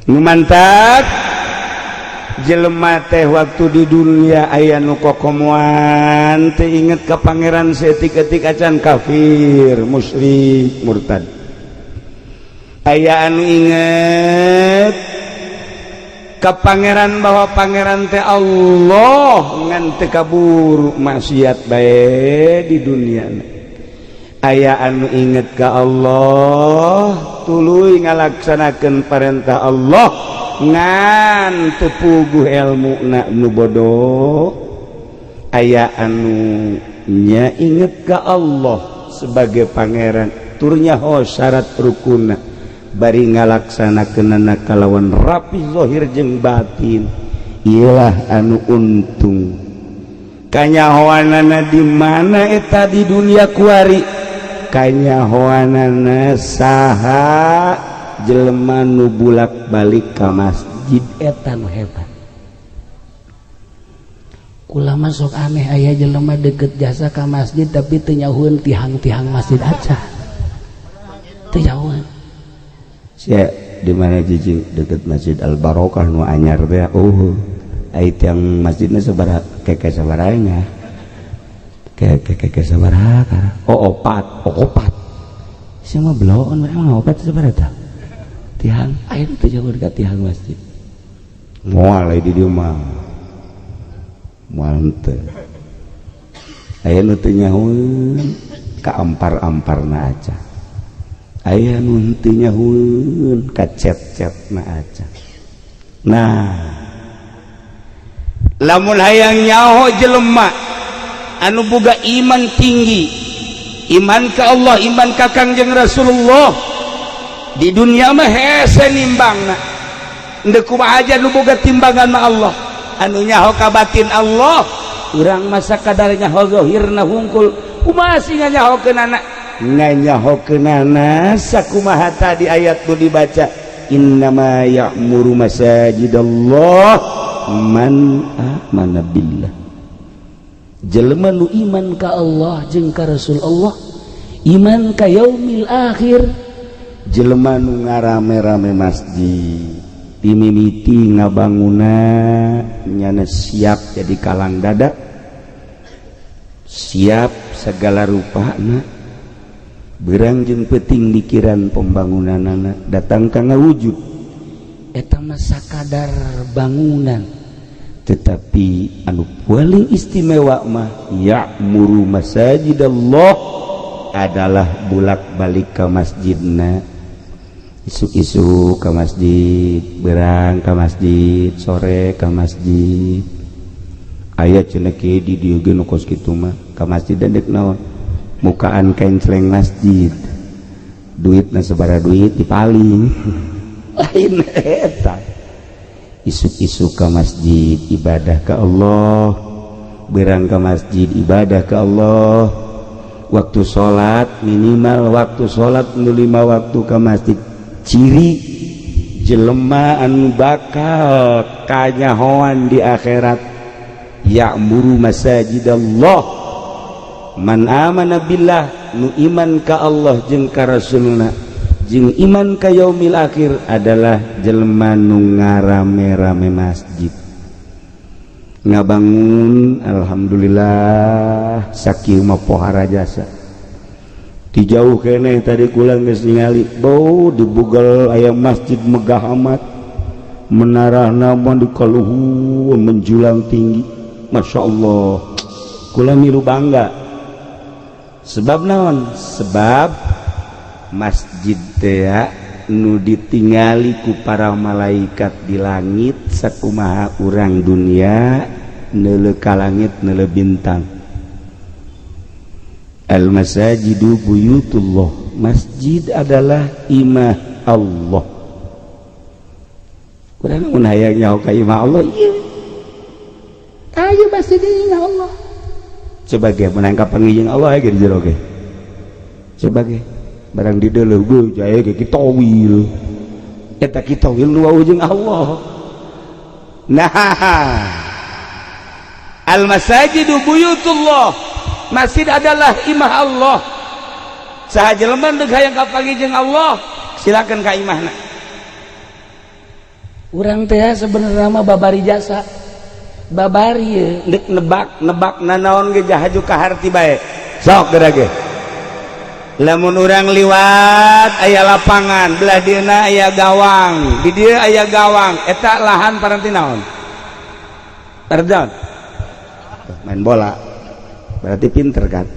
Nu mantap jelema teh waktu di dunia aya nu kokomoan teu inget ka Pangeran saeutik-eutik acan, kafir, musyrik, murtad. Aya anu inget ka Pangeran bahwa Pangeran teh Allah, ngan teu kaburu, maksiat bae di dunia. Aya anu inget ka Allah, tuluy ngalaksanakeun perintah Allah, ngan teu puguh ilmu na, nu bodoh. Aya anu nya inget ka Allah sebagai Pangeran, tur nyaho syarat rukuna, bari ngalaksanakeunana kalawan rapi zahir jeung batin. Iyalah anu untung. Kanyahoanana di mana eta di dunia kuari? Kanyahoanana saha jelema nu bulak-balik ka masjid, eta nu hebat. Kula masuk aneh, aya jelema deket jasa ka masjid tapi teu nyahueun tihang-tihang masjid aja, teu nyahueun. Sia di mana, cicing? Deket Masjid Al Barokah nu anyar teh. Oh, ai tiang masjidna sabaraha keke? Sabaraha keke keke sabaraha? Oh, opat. Oh, opat. Sia mah bloon, emang opat sabaraha tah tiang? Aya nu teu jauh ka tiang masjid. Moal di dieu mah, moal henteu. Aya nu teu nyahueun ka ampar-amparna aja, aya nu teu nyahueun ka cet-cetna aja. Nah, lamun hayang nyaho jelema anu boga iman tinggi, iman ke Allah, iman ka Kangjeng Rasulullah, di dunia mah hese nimbangna. Ndek kumaha aja nu boga timbangan mah Allah, anu nyaho ka batin Allah. Urang masa kadar nyaho zahirna hungkul, kumaha sih nganyahokeunana? Nganyahokeunana sakumaha tadi ayat nu dibaca, innama ya'muru masajidallah man amana billah. Jelema nu iman ka Allah jeung ka Rasul Allah, iman ka yaumil akhir. Jelema nu ngarame-rame masjid, dimimiti ngabanguna nyana siap jadi kalang dada, siap segala rupana, berang jeung peting dikiran pembangunan anak datang ka ngawujud. Eta mah sakadar bangunan. Tetapi anu paling istimewa mah ya'muru masajidallah adalah bulak-balik ke masjidna, isuk-isuk ke masjid, berang ke masjid, sore ke masjid. Aya cenah di dieu ge nu kos kitu mah, ka masjid dek naon? Mukaan kencleng masjid, duitna sabaraha, duit dipaling. Lain eta. Isuk-isuk ke masjid ibadah ke Allah, berang ke masjid ibadah ke Allah, waktu salat, minimal waktu salat nu lima waktu ke masjid. Ciri jelema anu bakal kanyahoan di akhirat, ya'muru masajidallah man amana billah, nu iman ka Allah jeung ka Rasulna jeung iman ka yaumil akhir, adalah jelema nu ngarame-rame masjid, ngabangun. Alhamdulillah, sakieu mah pohara jasa di jauh keneh. Tadi kula geus ningali bau di Google aya masjid megah amat, menara nama di kaluhur menjulang tinggi. Masya Allah, kula milu bangga. Sebab naon? Sebab masjid teh nu ditingali ku para malaikat di langit, sakumaha urang dunia neuleu ka langit, neuleu bintang. Al masajidu buyutullah, masjid adalah imah Allah. Kurang mun hayang nyaho ka imah Allah, ieu. Ayo, masjid imah Allah. Coba ge menang kapanggih jeung Allah ge di jero ge. Coba ge barang di deuleu ge jae ge kitowil, eta kitowil nu wau jeung Allah. Nah, al masajidu buyutullah, masjid adalah imah Allah. Saha jelema deuk hayang kapanggih jeung Allah, silakan ka imahna. Urang teh sebenarnya mah babari jasa. Babari ye. Dek nebak nebak nanaon ge jahaju ka harti bae. Sok geura ge. Lamun urang liwat aya lapangan, belah dieuna aya gawang, di dieu aya gawang, eta lahan paranti naon? Terjon. Main bola. Berarti pinter kan?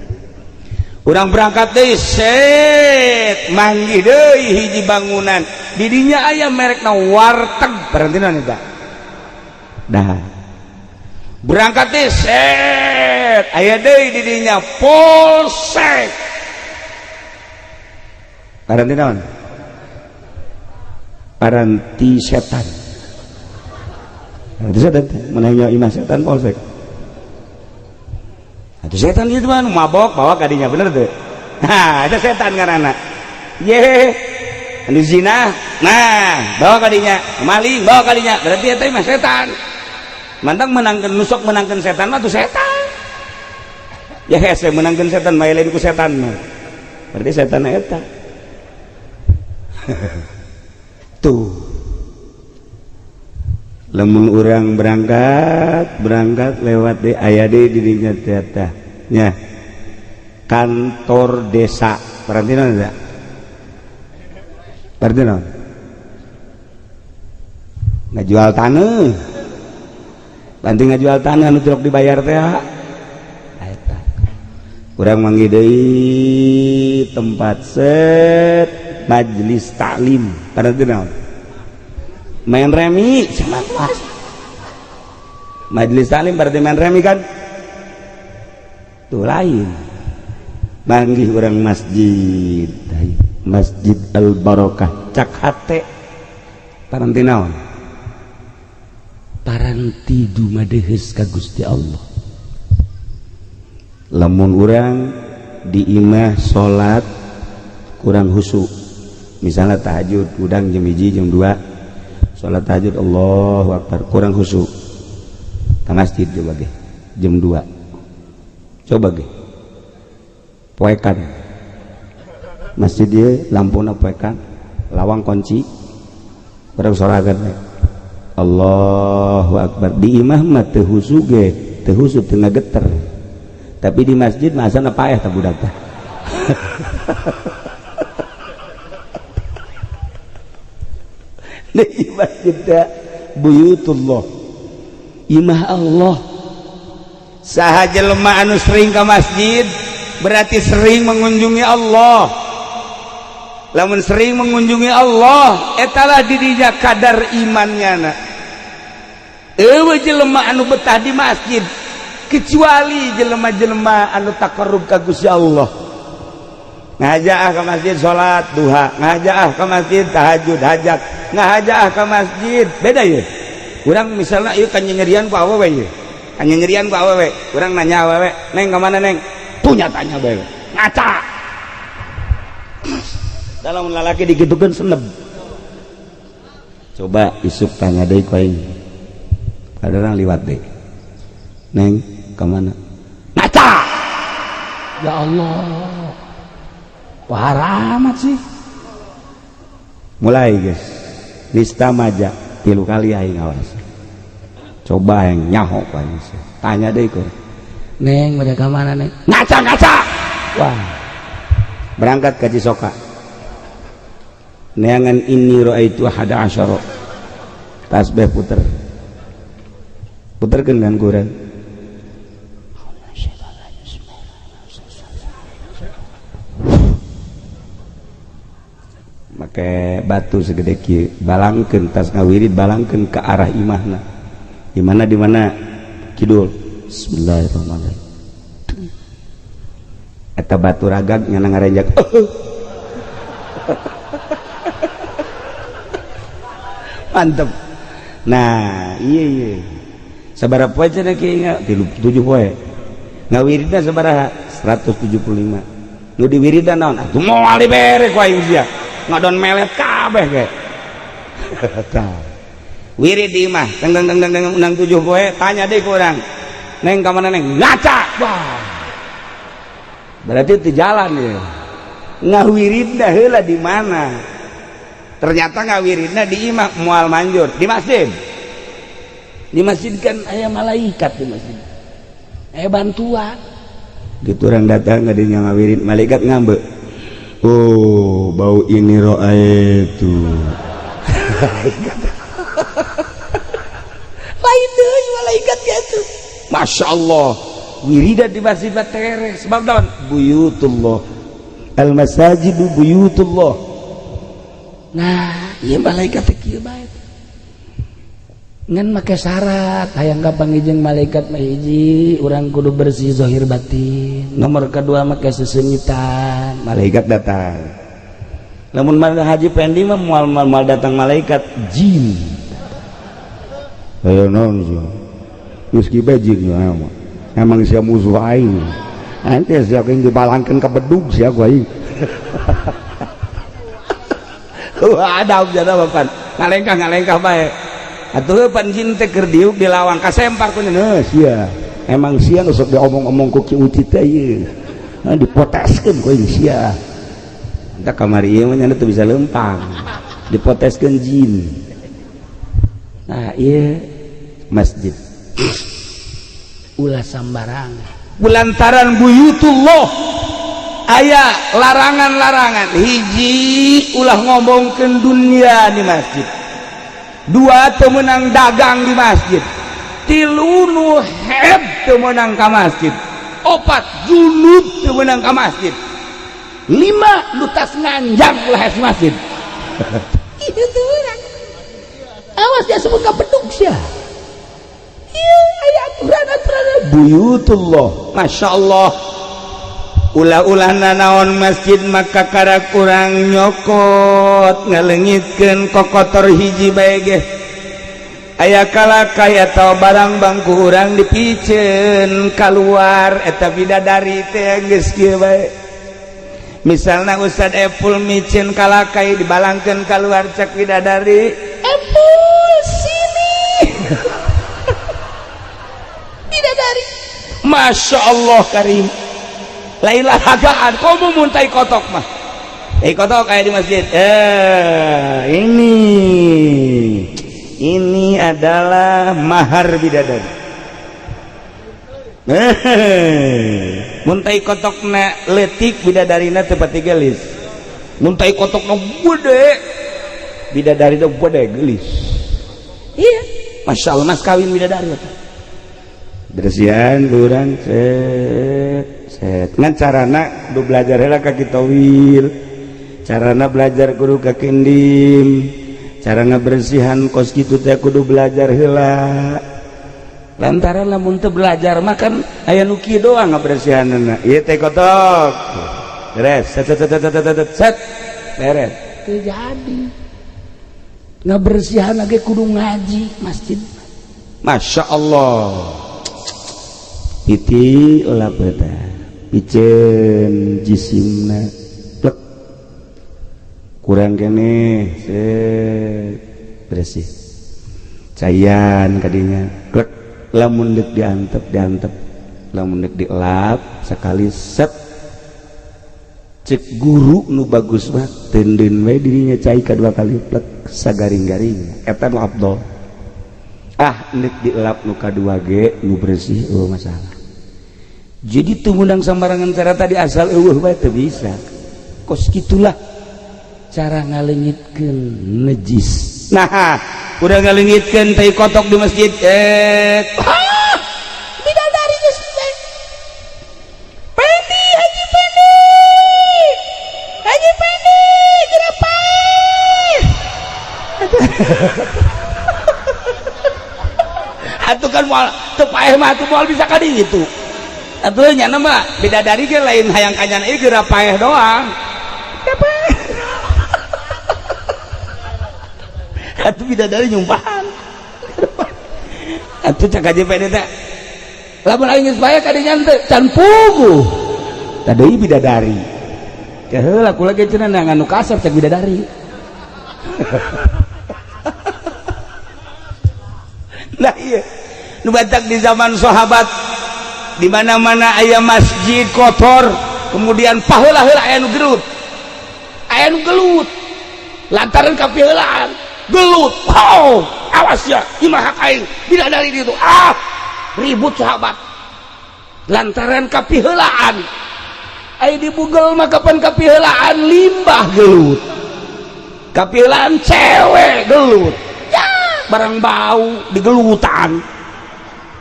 Urang berangkat deui set manggih deui hiji bangunan. Di dinya aya merekna warteg, paranti naon eta? Dah. Berangkat deui set aya deui di dinya polsek. Paranti naon? Paranti setan. Paranti setan teh menanya imah setan polsek. Atuh setan ieu mah mabok bawa ka dinya bener teu? Nah, eta setan ngaranna. Ye, anu zina, nah bawa ka dinya, maling bawa ka dinya, berarti eta mah setan. Mantang menangkeun nusok menangkeun setan mah tuh setan. Ya hese menangkeun setan mah lain ku setan mah. Berarti setan eta. Tuh. Lamun urang berangkat lewat di aya deui di dinya teh eta nya. Kantor desa. Berarti naon eta? Berarti naon? Ngajual taneuh. Banting ngajual tanah nu cilok dibayar teh eta. Urang manggih deui tempat set majelis taklim. Berarti naon? Main remi sama kelas. Majelis taklim berarti main remi kan? Tuh lain. Manggih urang masjid. Masjid Al Barokah cak hate. Paranti naon? Paranti dumadeheus ka Gusti Allah. Lamun urang di imah salat kurang khusyuk. Misalnya tahajud udang jam 1 jam 2 salat tahajud Allahu Akbar kurang khusyuk. Ka masjid coba ge jam 2. Coba ge. Poekan. Masjid ieu lampuna poekan, lawang kunci. Urang sorangan we. Allahu Akbar di imah mah teu khusyuk ge, teu khusyuk teu ngageter. Tapi di masjid mah asana paeh tah budak teh. Di masjid teh buyutullah, imah Allah. Saha jelema anu sering ka masjid berarti sering mengunjungi Allah. Lamun sering mengunjungi Allah etalah didinya kadar imannya na. Eueuh jelema anu betah di masjid kecuali jelema-jelema anu taqarrub ka Gusti Allah. Ngajaah ke masjid salat duha, ngajaah ke masjid tahajud hajat, ngajaah ke masjid beda ya. Urang misalnya ieu kan nyerian ku awewe ieu. Kan nyerian ku awewe, urang nanya awewe, "Neng ka mana neng?" Tuh nyatanya bae. Ngaca. Dalam lalaki digitukeun seneb. Coba isuk tanya deui ku aing. Ada orang liwat deui. Neng, ka mana? Ngaca. Ya Allah. Wah, amat sih. Mulai guys. Nista maja 3 kali aing awas. Coba yang nyaho aing. Tanya deui ku. Neng, mereka mana neng? Ngaca, ngaca. Wah. Berangkat ke Cisoka. Neangan inni raaitu ahada asyara. Tasbih puter. Puterkeun kan ku urang. Make batu segede kieu, balangkeun tas ngawirid balangkeun ke arah imahna. Di mana di mana? Kidul. Bismillahirrahmanirrahim. Eta batu ragag nyana ngarenjak. Mantep. Nah, iya iya. Sabaraha poe cenah kieu ingat? 7 poe. Ngawiridna sabaraha? 175. Nu diwiridan naon? Atuh moal dibere ku aing sia. Ngadon melet kabeh ge. Wirid di imah, teng teng teng teng undang 7 poe, tanya deui ku urang. Neng ka mana neng? Ngaca. Wah. Berarti itu jalan ya. Ngawiridna heula di mana? Ternyata ngawiridna di imah, moal manjur di masjid. Di masjid kan aya malaikat, di masjid aya bantuan. Gitu, orang datang ka dinya ngawirid, malaikat ngambek, "Oh, bau ini roa itu." Malaikat lain deui, malaikat gitu. Masya Allah, wirida di masjid mah tereh, sebab naon? Buyutullah, al masajidu buyutullah. Nah, ieu malaikat teh kieu bae, ngan make syarat hayang kapanggih jeung malaikat mah, hiji, urang kudu bersih zahir batin, nomor kedua make sesengitan. Malaikat datang. Lamun mana Haji Pendi mah moal moal datang malaikat, jin. Ayo, naon sih? Geus kieu jin emang. Emang sia musuh aing. Nanti sia yang dibalangkeun ka bedug sia ku aing. Wah, ada jana bapan. Ngalengkah ngalengkah bae. Atuh pan jin teh keur diuk di lawang, kasempar ku nya sia. Emang sia nu sok diomong-omong ku Ki Uci teh ieu. Nah, dipoteskeun ku aing sia. Entah kamari ieu mah nya teu bisa lempang. Dipoteskeun jin. Nah, ieu masjid. Ulah sambarangan. Lantaran buyutullah aya larangan-larangan. Hiji, ulah ngomongkeun dunia di masjid. Dua, teu meunang dagang di masjid. Tilu, nu haid teu meunang ka masjid. Opat, junub teu meunang ka masjid. Lima, nu tas nganjang ulah ka masjid. Itu urang, awas ya, sebut ka bedug sia. Iya, aya aturan-aturan. Buyutullah, Masya Allah. Ulah-ulah nanaon masjid maka kara kurang nyokot ngalengitkeun kokotor hiji bae ge aya kalakai atau barang bangku urang dipiceun keluar, eta bidadari teh geus kieu bae. Misalna Ustad Epul micin kalakai, dibalangkeun keluar, cek bidadari, "Epul, sini." Bidadari. Masya Allah karim, lain lalagaan kamu muntai kotok mah, eh, kotok kayak di masjid, eh, ini adalah mahar bidadari. Eh, muntai kotokna letik, bidadarina teu pati gelis. Muntai kotokna gede, bidadari teh gede gelis. Iya. Masya Allah, mas kawin bidadari eta. Bersihan kurang set set, ngan carana kudu belajar heula ka Kitowil, carana belajar kudu ka Kindim, cara ngabersihan kos kitu teh kudu belajar heula, lantaran lamun teu belajar mah kan aya nu kieu doang ngabersihanna. Ieu teh kotok, beres, set set set set set set, beres. Teu jadi ngabersihan lagi, kudu ngaji masjid. Masya Allah, iti ulah beta piceun jisimna, plek, kurang kene, set, bersih, cayan kadinya, plek. Lamun deuk diantep, diantep. Lamun deuk dielap sekali, set. Cek guru nu bagus mah teundeun we dirinya cai kadua kali, plek, sagaring-garing, eta nu afdol. Ah, deuk dielap nu kadua ge nu bersih, oh, masalah. Jadi teu meunang sambarangan cara tadi, asal eueuh bae teu bisa. Kos gitulah Cara ngalengitkeun najis. Nah, udah ngalengitkeun tai kotok di masjid, eh. Bidadari geus, "Pendi, Haji Pendi, Haji Pendi, geura paeh." Atuh kan moal teu paeh mah, atuh moal bisa ka ditu. Atuh nya mah bidadari ge lain hayang kanyan ieu, geura paeh doang. Paeh. Atuh bidadari nyumpahan. Atuh cek Haji Pendi teh, "Lamun aing geus paeh ka dinya teu can puguh." Tadi bidadari. Ya heula kula ge cenah nu kasar, cek bidadari. Nah, iya. Nu batak di zaman sahabat di mana-mana aya masjid kotor, kemudian paheula heula aya nu gerut. Aya nu gelut. Lantaran kapiheulaan gelut. Oh, awas ya, imah hak aing bila dari itu. Ah, ribut sahabat. Lantaran kapiheulaan. Ai di Google mah kapan kapiheulaan limbah gelut. Kapiheulaan cewek gelut. Ya, barang bau digelutan.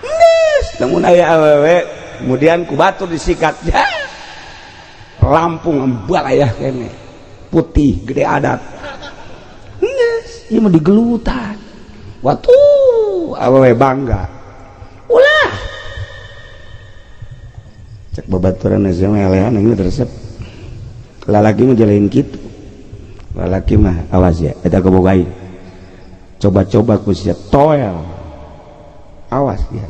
Geus, lamun aya awewe kemudian ku batur disikat. Ya. Lampung embal aya kene. Putih gede adat. Geus, ieu mah digelutan. Watu awewe bangga. Ulah. Cek babaturan SMA elehan ini resep. Lalaki mah jalain kitu. Lalaki mah awas ya, eta kabogain. Coba-coba ku sia toel. Awas ya.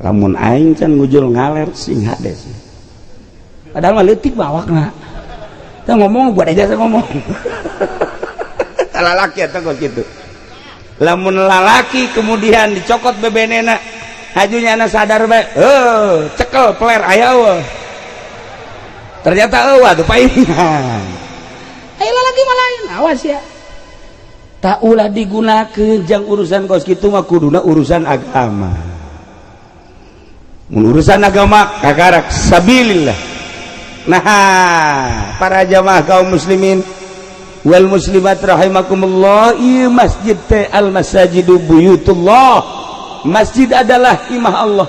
Lamun aing can ngujul ngaler sing hades. Padahal mah leutik bawakna. Teu ngomong buat aja saya ngomong. Lalaki eta kos kitu. Lamun lalaki kemudian dicokot bebenena, hajunya anak sadar bae, eh, cekel peler aya eueuh. Ternyata eueuh tuh paingan. Ayo lalaki mah lain, awas ya. Tak ulah digunakeun jang urusan kos kitu mah, kuduna urusan agama. Mun urusan agama kakarak sabilillah. Nah, para jamaah kaum muslimin wal muslimat rahimakumullah, ieu masjid teh al masajidu buyutullah. Masjid adalah imah Allah.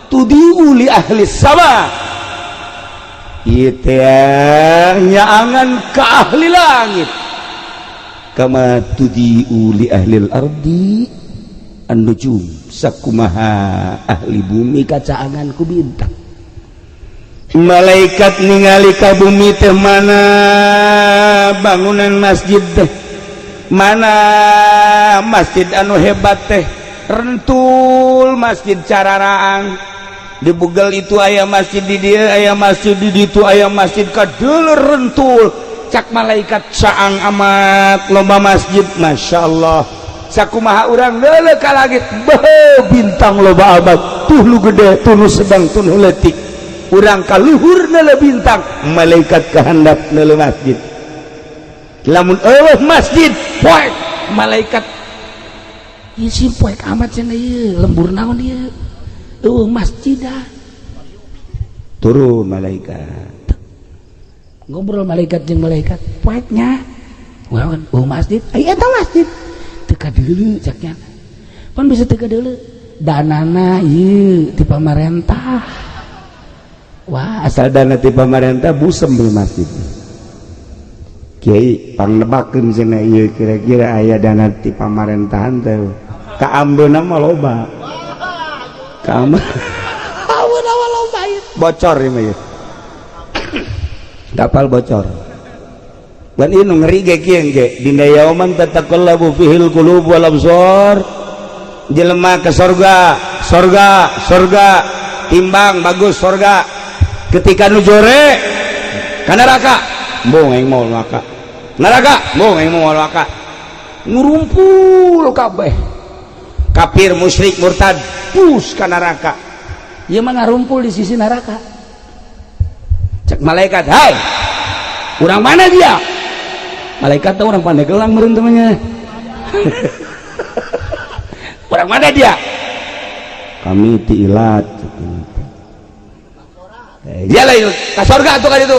Tudhi'u li ahli sama. Ieu teh nyaangan ka ahli langit. Kama tudhi'u li ahli ardi an-nujum, sakumaha ahli bumi kacaangan ku bintang. Malaikat ningali ka bumi teh, mana bangunan masjid teh, mana masjid anu hebat teh, rentul masjid cararaang di Bugel itu aya masjid, di dia aya masjid, di ditu aya masjid, kadulur rentul. Cak malaikat, caang amat lomba masjid, masya Allah. Sakumaha urang leuleuh ka langit, beuh, bintang loba amat tuh, nu gede tuh, nu sedang tuh, nu leutik. Urang ka luhur neuleuh bintang, malaikat kahandap neuleuh masjid. Lamun eueuh masjid, poek malaikat. Ieu si poek amat cenah, ieu lembur naon ieu, eueuh masjid ah. Turun malaikat. Ngobrol malaikat jeung malaikat, poeknya wah kan eueuh masjid, ai eta masjid teu kadeuleu. Caknya pan bisa teu kadeuleu, danana ieu ti pamarentah. Wah. Asal dana ti pamarentah, busem di masjid. Kiai pangnebakeun cenah, ieu kira-kira aya dana ti pamarentahan teh? Ka ambeuna mah loba, ka Aweuna mah loba ieu. Bocor ieu mah, ieu kapal bocor. Dan ini ngeri ge kieu ge dina yauman tataqallabu fihil qulub wal absar. Jelema ke sorga, sorga, sorga, timbang bagus sorga. Ketika nu jore ka neraka, embung aing mau neraka, neraka, embung aing mau neraka. Ngurumpul kabeh kafir, musyrik, murtad, pus ka neraka. Ieu mah ngarumpul di sisi neraka. Cek malaikat, "Hai, urang mana dia?" Malaikat tuh orang Pandeglang meureun temannya. "Orang mana dia?" "Kami ti ilat." Eh, dia lain ka surga tuh kan itu.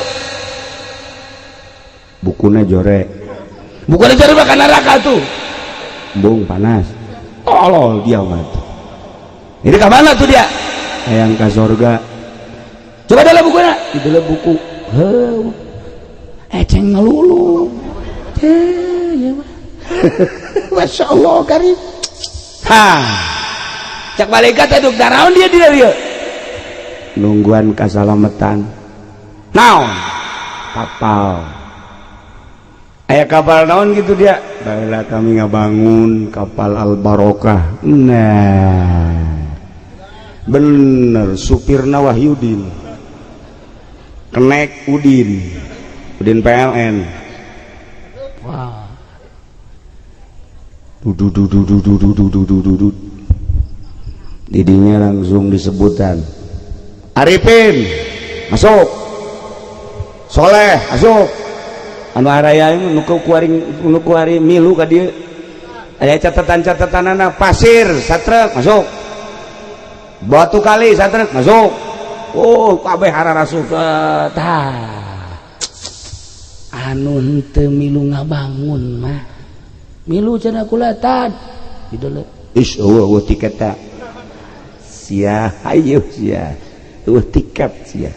Bukuna jore. Bukuna jore mah ka neraka tuh. Embung, panas. Tolol dia mah. Ini ke mana tuh dia? Hayang ka surga. Coba dalam bukunya. Di dalam buku. Heuh. Eceng ngelulu. Teh, ieu mah. Masya Allah karim. Ha. Cak malaikat, aduh, daraun dia di dia. Nungguan kasalamatan. Naon? Kapal. Aya kapal naon gitu dia? Baiklah, kami ngabangun kapal Al Barokah. Nah. Bener supirna Wahyudin. Kenek Udin. Udin PLN. Wah. Dudu dudu dudu dudu dudu dudu. Didinya langsung disebutan. Arifin masuk. Soleh masuk. Anu araya nu kuari nu kuari milu ka dieu. Aya catatan-catatanana, pasir satrek masuk. Batu kali satrek masuk. Oh, kabeh hararasup tah. Anu henteu milu ngabangun mah. Milu cenah kula tad. Dideuleu. Ish, eueuh tiket ta. Sia, hayu sia. Eueuh tiket sia.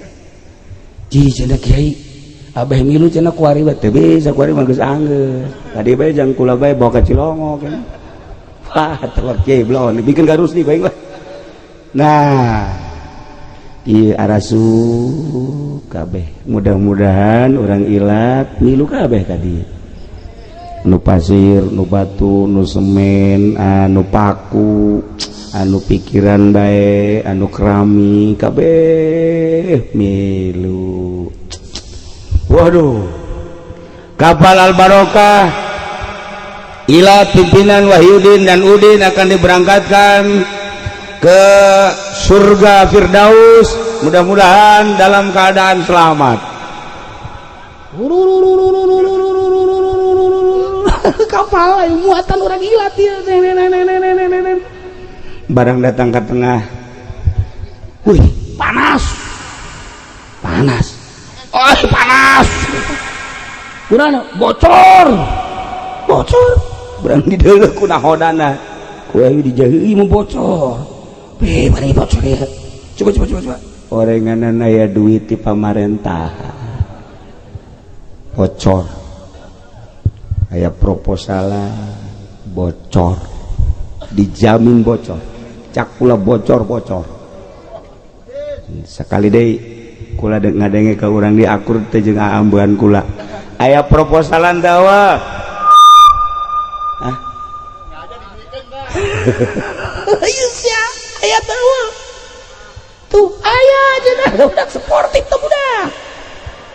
Ji cenah kiai. Abah milu cenah kuari bae teu bisa, kuari mah geus anggeus. Tadi bae jang kula bae bawa ka Cilongok kan. Wah, teu kiai belon bikin ka Rusdi bae lah. Nah, ieu arasu kabeh. Mudah-mudahan urang ilat milu kabeh tadi. Nu pasir, nu batu, nu semen, anu paku, anu pikiran bae, anu kerami kabeh milu. Waduh, kapal Al-Barokah ila pimpinan Wahyudin dan Udin akan diberangkatkan ke surga Firdaus, mudah-mudahan dalam keadaan selamat. Kapal muatan orang ilat ya. Barang datang ke tengah, wih panas, panas. Oh panas, kurang bocor, bocor. Berang di deuleuh ku nahodana, ku ayu dijaheui mah bocor. Beh, mana bocor ya? Coba coba coba coba. Orenganan aya duit ti pamarentah. Bocor. Aya proposalan bocor. Dijamin bocor. Cak pula bocor-bocor. Sekali deui kula ngadenge ka urang di akur teh jeung aambean kula. Aya proposalan dawa. Hah? Ayo sia, aya dawa. Tuh aya cenah budak sportif tuh budak.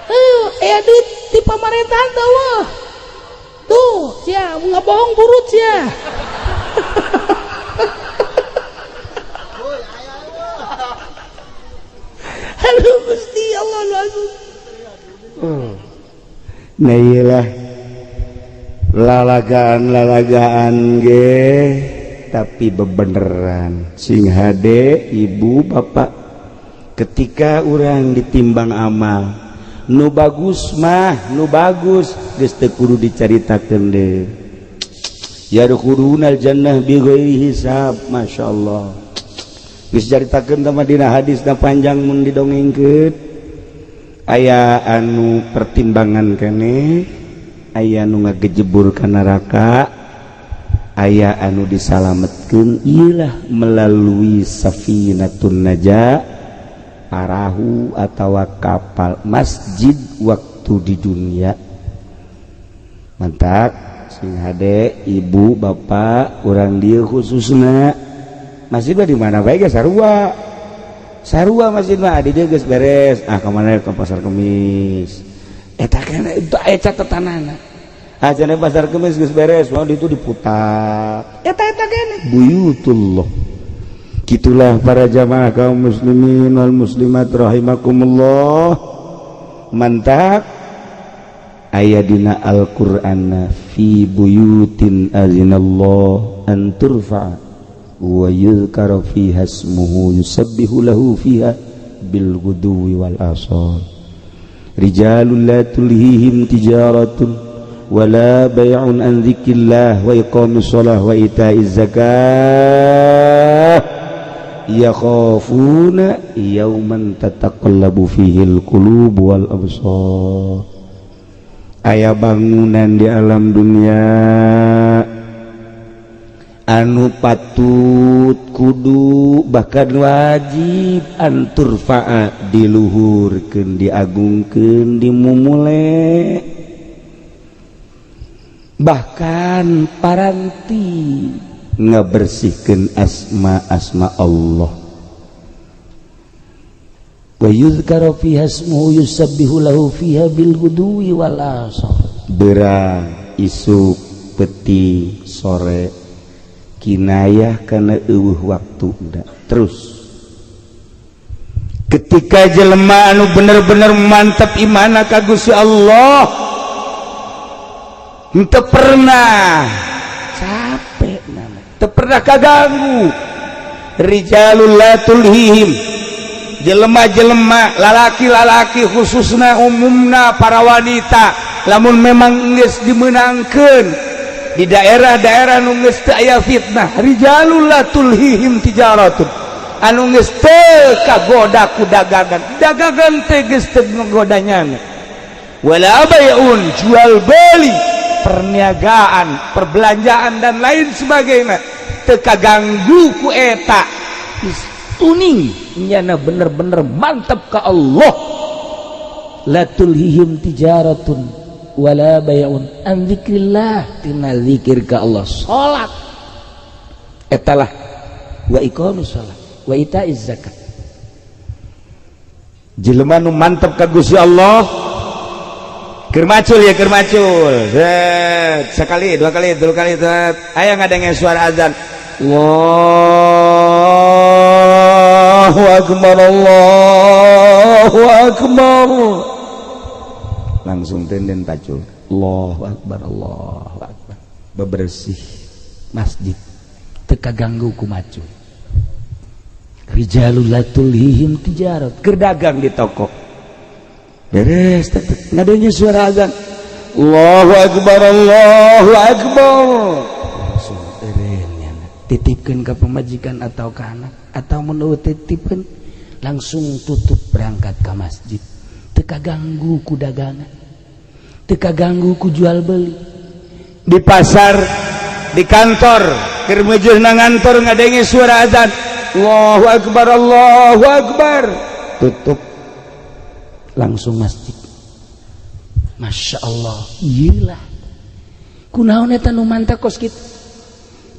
Heuh, aya duit di pamerintahan dawa. Tuh, sia ngabohong burut sia. Aduh Gusti Allah langsung. Nah iyalah lalagaan-lalagaan ge tapi bebeneran sing hade ibu bapak ketika urang ditimbang amal nu bagus mah nu bagus geus teu kudu dicaritakeun deui. Yadkhulunal jannah bighairi hisab, masyaallah. Geus caritakeun teh dina hadisna panjang mun didongengkeun. Aya anu pertimbangan keneh, aya anu ngagejebur ka neraka, aya anu disalametkeun ieulah melalui safinatun najah, parahu atawa kapal masjid waktu di dunia. Mantak sing hade ibu bapak urang dieu khususna masjid mah di mana bae geus sarua. Sarua masjid mah di dieu geus beres. Ah ka mana ke pasar Kemis. Eta kana itu aya catatanana. Ah cenah pasar Kemis geus beres, wah itu diputar. Eta eta kene buyutullah. Gitulah para jamaah kaum muslimin wal muslimat rahimakumullah. Mantak aya dina Al-Qur'an fi buyutin azinallah an turfa wa yuzkara fiha ismuhu yusabbihu lahu fiha bil ghuduwi wal asal. Rijalul la tulhihim tijaratun wala bay'un an dzikrillah wa iqamis shalah wa ita'iz zakah yakhafuna yawman tataqallabu fihi al qulub wal absar. Aya bangunan di alam dunia anu patut kudu bahkan wajib anturfa'a diluhurkeun diagungkeun dimumule bahkan paranti ngabersihkeun asma-asma Allah. Wa yuzkaru fiha ismuhu yusabbihu lahu fiha bil ghudwi wal asar. Berang isuk peti sore kinayah karena eueuh waktu terus ketika jelema anu bener-bener mantap imana ka Gusti Allah Henteu pernah capek, teu pernah kaganggu. Rijalul la tulhihim, jelema-jelema, lalaki-lalaki khususna, umumna para wanita, lamun memang geus dimenangkeun di daerah-daerah nu geus teu aya fitnah, rijalul la tulhihim tijaratun, anu geus teu kagoda ku dagangan, dagangan teh geus teu ngagodanya, wala bay'un, jual beli, perniagaan, perbelanjaan, dan lain sebagainya teu kaganggu ku eta. Tuning nyana bener-bener mantap ke Allah. La tulhihim tijaratun wala bay'un an dzikrillah, tina zikir ka Allah, salat etalah, wa iqamus salat wa itaiz zakat. Jelema nu mantep ka Gusti Allah keur macul ya, keur macul, set, sekali, dua kali, tiga kali, set, aya ngadenge suara azan, Allahu akbar, Allahu akbar, langsung tenden pacul, Allahu akbar, Allahu akbar, bebersih masjid, teu kaganggu ku macul. Rijalul la tulhihim tijarat, keur dagang di toko, beres, ngadenge suara azan, Allahu akbar, Allahu akbar, langsung titipkan ke pemajikan atau ke anak atau menurut titipkan, langsung tutup, berangkat ke masjid, teu kaganggu ku dagangan, teu kaganggu ku jual beli. Di pasar, di kantor, keur meujeuh na ngantor, ngadenge suara azan, Allahu akbar, Allahu akbar, tutup, langsung masjid. Masya Allah, iyalah, kunaon eta nu mantap kos kitu?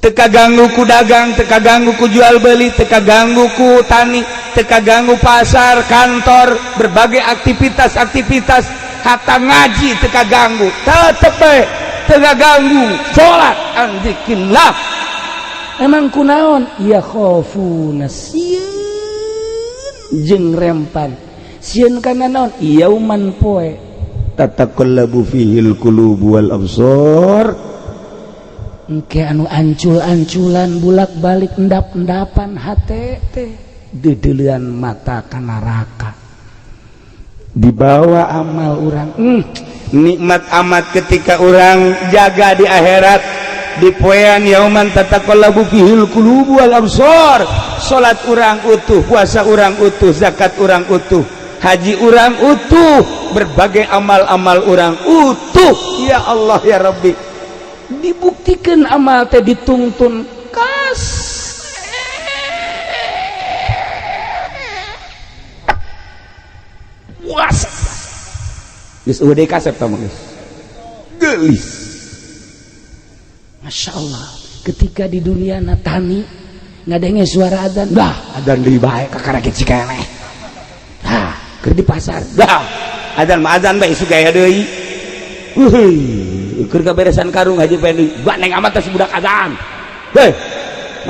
Teu kaganggu ku dagang, teu kaganggu ku jual beli, teu kaganggu ku tani, teu kaganggu pasar, kantor, berbagai aktivitas-aktivitas, hatta ngaji teu kaganggu, tetep bae teu kaganggu salat, an dzikrillah. Emang kunaon? Ya khofuna, sieun jeung rempan, sieun kana naon? Yauman, poe, tataqallabu fihil qulubu wal absar. Engke anu ancul-anculan, bulak-balik, endap-endapan hate teh, dedeulean mata ka neraka dibawa amal urang. Nikmat amat ketika orang jaga di akhirat di poean yauman tataqallabu fihil qulubu wal absar. Salat urang utuh, puasa urang utuh, zakat urang utuh, haji urang utuh, berbagai amal-amal urang utuh. Ya Allah, ya Rabbi, dibuktikan amal teh dituntun kas puasa geus eueuh deui kasep tah geus geulis. Masya Allah, ketika di dunia natani ngadenge suara adzan, dah adzan deui bae, kakara ge cikeneh. Tah keur di pasar, dah adzan mah adzan bae, isuk gaya deui. Keur kaberesan karung haji pendi neng amat teh budak azan, heh,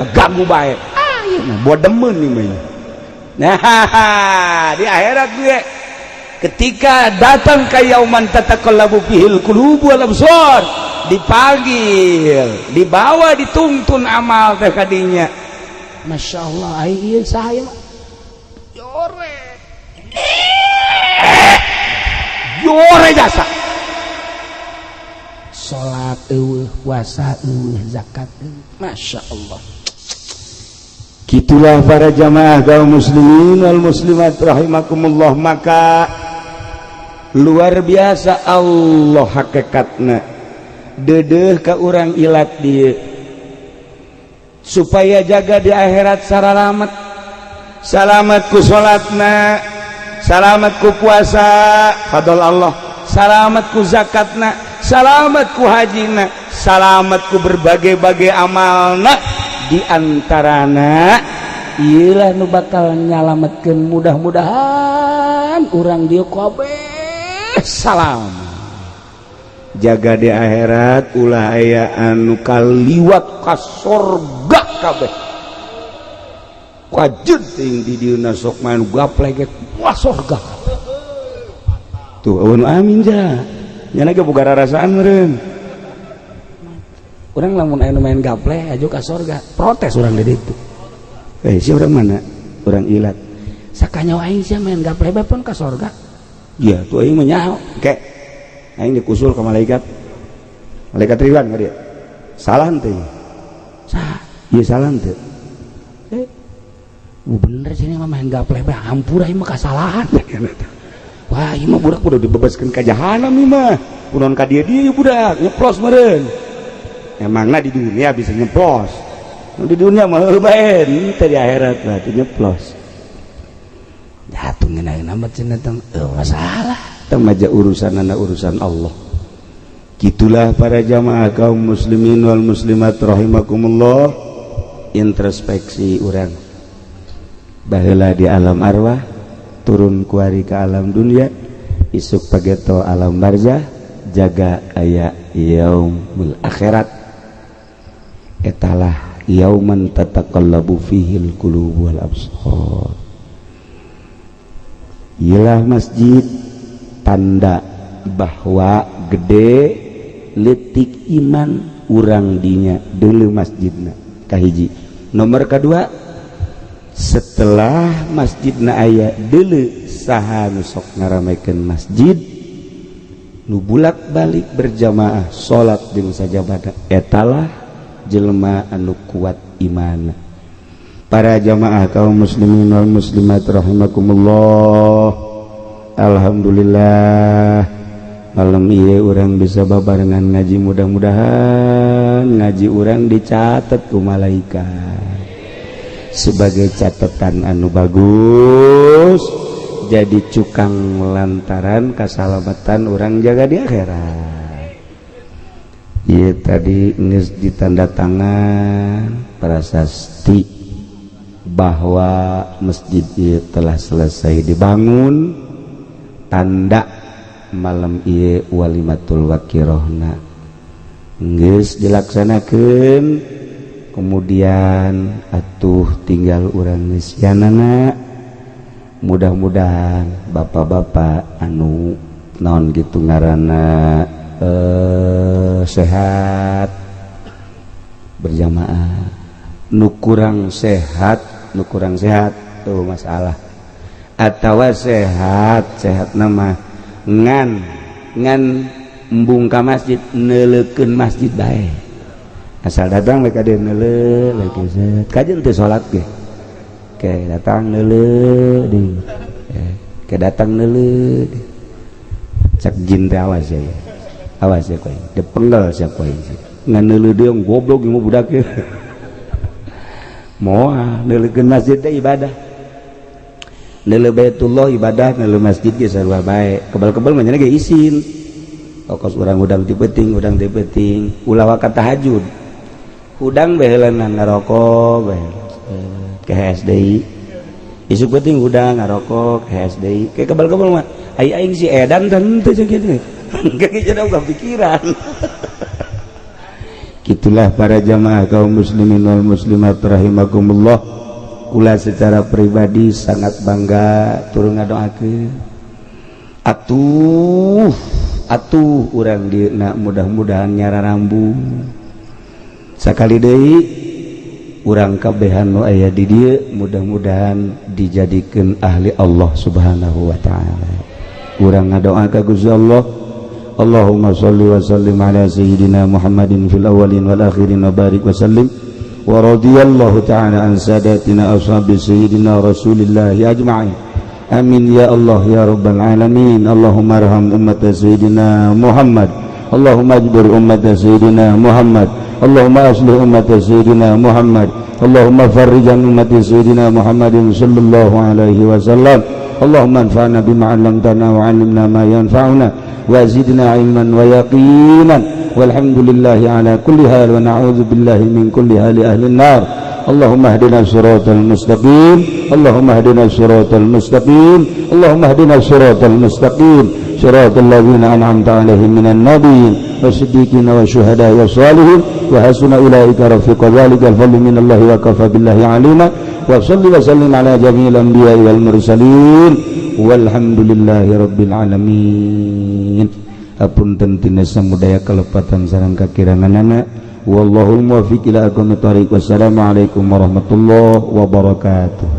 ngeganggu bae. Ah, ieu mah bodemeun nih mah. Nah, di akhirat gue ketika datang ke yauman tataqallabu fihil qulubu wal absar, dipanggil, dibawa, dituntun amal teh kadinya. Masya Allah, ieu saha mah jore jore jasa salat eueuh, puasa eueuh, zakat eueuh. Masya Allah. Gitulah para jamaah kaum muslimin wal muslimat rahimakumullah. Maka luar biasa Allah hakikatna dedeh ke urang ilat dia supaya jaga di akhirat saralamat, salamat ku salatna, salamat ku puasa fadl Allah, salamat ku zakatna, salamat ku hajina, salamat ku berbagai-bagai amalna. Di antarana iyalah nu bakal nyalametkeun, mudah-mudahan urang dieu kabeh salam jaga di akhirat, ulah aya anu kaliwat ka sorga kabeh. Wajud ting di dieu sok main gaplek, wah, sorga tuh. Awan amin ja nyana ge boga rarasaan meureun. Urang lamun aya nu main gaple aju ka sorga, protes urang di ditu. Eh, si orang mana? Orang ilat. Sakanyawa aing sia main gaple bae pun ka sorga. Iya, tuh aing mah nyaho. Kek. Aing dikusul ke malaikat. Malaikat Ridwan ka dia. Salah henteu? Sah. Iya, salah henteu? Eh. Bener sini mah main gaple bae, hampura, ieu mah kasalahan. Wah, ieu mah budak udah dibebaskeun ka jahanam ieu mah. Kunaon ka dieu dieu budak nyeplos meureun. Emangna di dunia bisa nyeplos? Di dunia mah heuh bae, teu di akhirat mah teu nyeplos. Jatuh ngeunah amat cenah teh masalah. Teu maja urusanana urusan Allah. Gitulah para jamaah kaum muslimin wal muslimat rahimakumullah, introspeksi urang. Baheula di alam arwah, turun kuari ke alam dunia, isuk pageto alam barzah, jaga aya yaumul akhirat. Etalah yauman tataqallabu fihil qulub wal absar. Iyalah masjid tanda bahwa gede letik iman urang dinya dulu masjidna kahiji. Nomor kedua, setelah masjidna aya dulu saha nu sok ngaramekeun masjid, nu bulak-balik berjamaah salat jeung sajabada, etalah jelema anu kuat iman. Para jamaah kaum muslimin wal muslimat rahimakumullah, alhamdulillah malam ieu urang bisa babarengan ngaji. Mudah-mudahan ngaji urang dicatat ku malaikat sebagai catatan anu bagus, jadi cukang lantaran keselamatan urang jaga di akhirat. Iya, tadi geus ditanda tangan prasasti bahwa masjid ieu telah selesai dibangun. Tanda malam ieu walimatul wakirohna geus dilaksanakeun. Kemudian atuh tinggal urang ngeusianana. Mudah-mudahan bapak-bapak anu naon gitu ngaranna, sehat berjamaah, nu kurang sehat, nu kurang sehat tuh masalah, atau sehat sehat nama ngan ngan embung ka masjid, neuleukeun masjid bae, asal datang mereka dia neuleuh lagi set kajen teu salat ge ke datang neuleuh di ke datang neuleuh. Cak jin teh, awas ya, awas ya kowe, dipenggal sia kowe ngan neuleuh deui, goblok ieu mah budak. Moal neuleukeun masjid teh ibadah, neuleuh Baitullah ibadah, neuleuh masjid ge sarua bae. Kebal-kebal mah nya ge isin kos urang hudang ti peuting, hudang ti peuting, ulah waka tahajud, hudang baheulana ngarokok bae ke HSDI, isuk peuting hudang ngarokok ke HSDI, ke kebal-kebal mah ai aing si edan teu kitu kayak jadi pikiran. Gitulah para jamaah kaum muslimin wal muslimat rahimakumullah. Kula secara pribadi sangat bangga, turun ngadoakeun atuh atuh urang dieuna mudah-mudahan nyara rambu sakali deui. Urang kabehan nu aya di dieu mudah-mudahan dijadikeun ahli Allah Subhanahu wa taala. Urang ngadoa ka Gusti Allah. Allahumma shalli wa sallim ala sayyidina Muhammadin fil awwalin wal akhirin wa barik wa sallim wa radiyallahu ta'ala an sadatina ashabi sayyidina Rasulillah ajma'in. Amin ya Allah ya rabbal alamin. Allahumma arham ummat sayyidina Muhammad. Allahumma ajbir ummat sayyidina Muhammad. Allahumma aslih ummat sayyidina Muhammad. Allahumma farrij an ummat sayyidina Muhammadin sallallahu alaihi wasallam. Allahumma anfa'na bima 'allamtana wa 'allimna ma yanfa'una wa zidna 'ilman wa yaqinan. Walhamdulillahi ala kulli hal wa na'udzu billahi min kulli hali ahli an-nar. Allahumma hdina siratal mustaqim. Allahumma hdina siratal mustaqim. Allahumma hdina siratal mustaqim, siratal ladzina an'amta 'alaihim minan nabiyyin wasiddiqina wasyuhada'i wassalihin wa hasuna ulaika rafiqa. Dzalikal fadlu minallahi wa kafa billahi alima. Wa salli wa sallim ala jami'il anbiya'i wal mursalin walhamdulillahi rabbil alamin. Apunten tina samudaya kalepatan sareng kakiranganana. Wallahul muwaffiq ila aqwamit thoriq. Wassalamualaikum warahmatullahi wabarakatuh.